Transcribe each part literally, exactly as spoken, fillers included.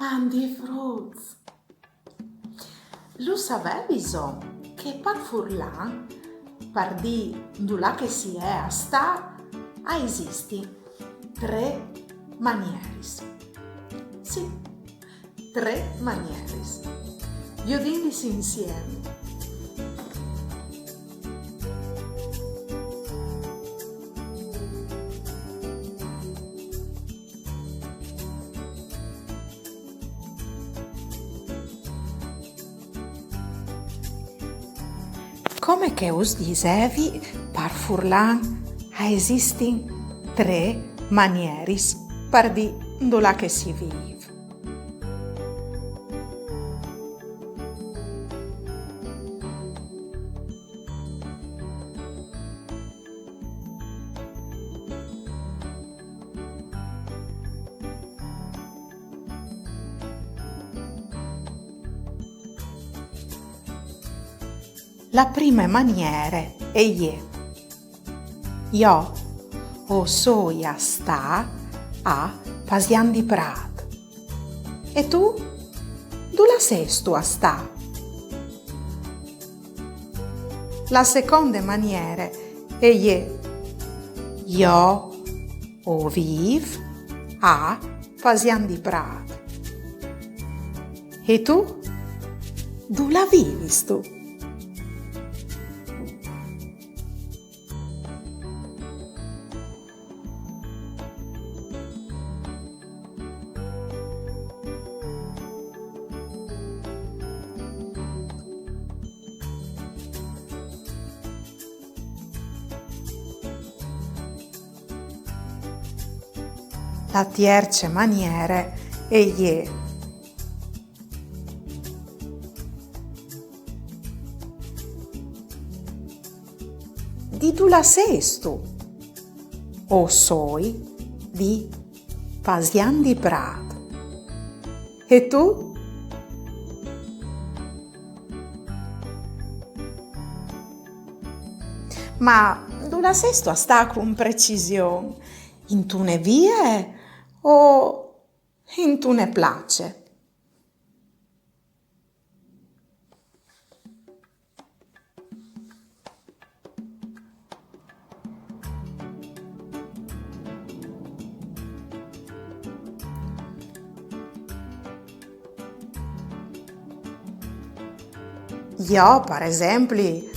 Tandi fruts! Lu saveviso che par furlan, par dî dulà che si è a stâ, a esistin trê manieris? Sì, trê manieris. Viodìnlis insiemi. Come che us disevi, par furlan a esistin trê manieris par dî dulà che si vîf. La prime maniere e je: jo o soi a stâ a Pasian di Prât. E tu? Dulà sêstu a stâ? La seconde maniere e je: jo o vîf a Pasian di Prât. E tu? Dulà vivistu? La tierce maniere e je: di dulà sêstu? O soi di Pasian di Prât. E tu? Ma dulà sêstu a stâ cun precision? Intune vie o intune place? Jo, par esempli,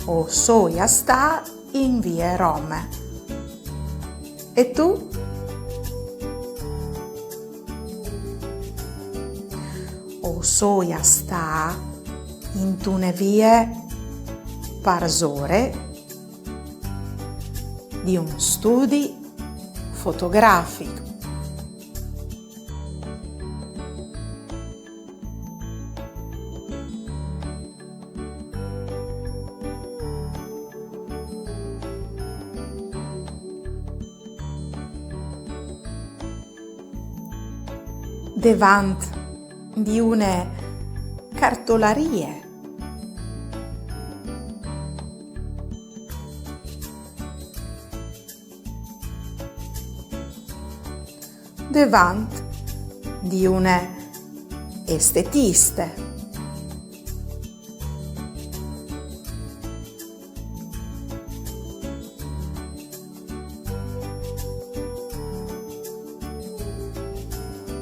o soi a stâ in vie Rome. E tu? O soi a stâ intune vie parsore di un studi fotografic. Devant di une cartolarie. Devant di une estetiste.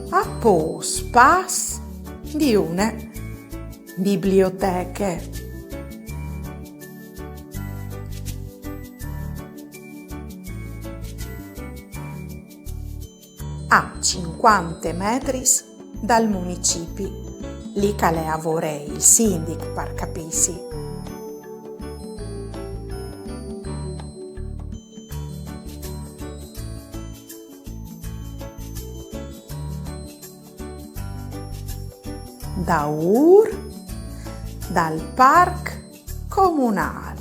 A pôcs pas di une biblioteche. A cincuante metris dal municipi, li che al lavore il sindic, par capîsi. Daûr dal parc comunâl.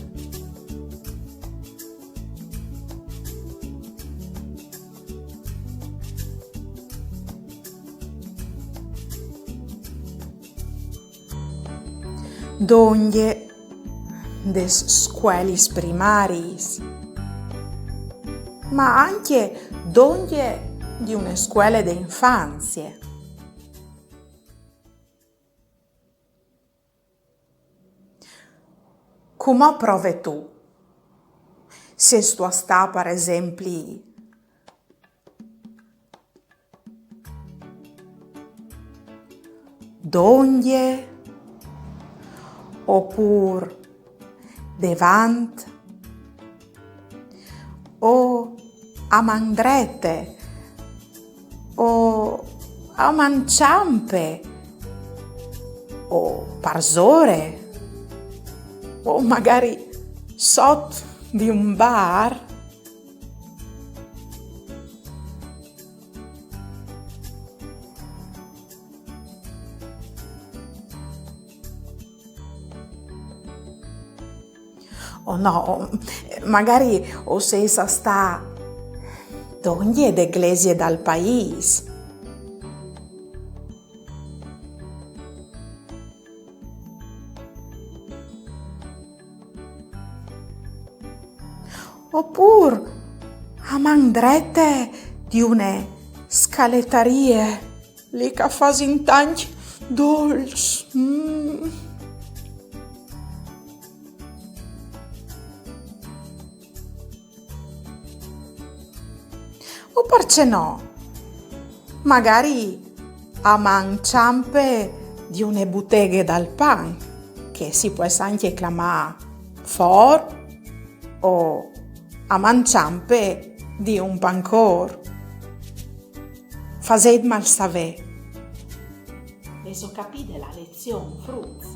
Dongje des scuelis primariis, ma ancje dongje di une scuele de infanzie. Cumò prove tu. Sêstu a stâ, par esempli, dongje, opûr devant, o a man drete, o a man çampe, o parsore, o magari sot di un bar. O no, magari o sês a stâ dongje de glesie dal paîs. Opûr a man drete di une scaletarie, li che a fasin tancj dolçs. Mm. O parcè no, magari a man çampe di une buteghe dal pan, che si pues ancje clamâ for, o a man çampe di un pancôr. Fasêtmal savê. Vêso capide la lezion, fruts?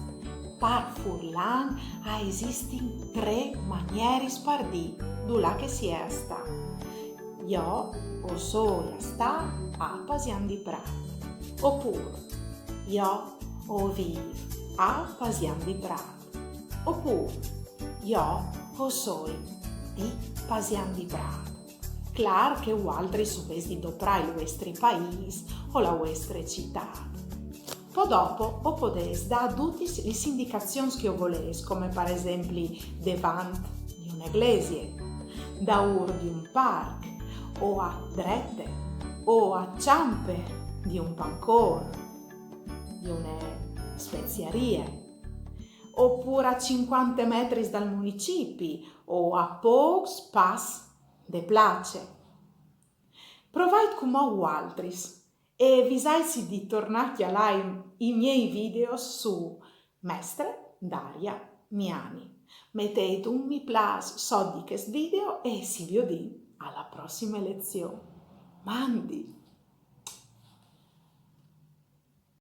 Par furlan a esistin trê manieris par dî dulà che si è a stâ. Jo o soi a stâ a Pasian di Prât. Opûr, jo o vîf a Pasian di Prât. Opûr, jo o soi di Pasian di Prât. Clâr che vualtris o vês di doprâ il vuestri paîs o la vuestre citât. Po dopo o podês dâ dutis lis indicazions che o volês, come par esempli devant di une glesie, daûr di un parc, o a drete, o a çampe di un pancôr, di une speziarie, opûr a cincuante metris dal municipi o a pôcs pas de place. Provait cumò vualtris e visaitsi di tornâ a cjalâ i, i miei videos su Mestre Daria Miani. Metêt un mi plâs sot di chest video e si viodìn a la prossime lezion. Mandi!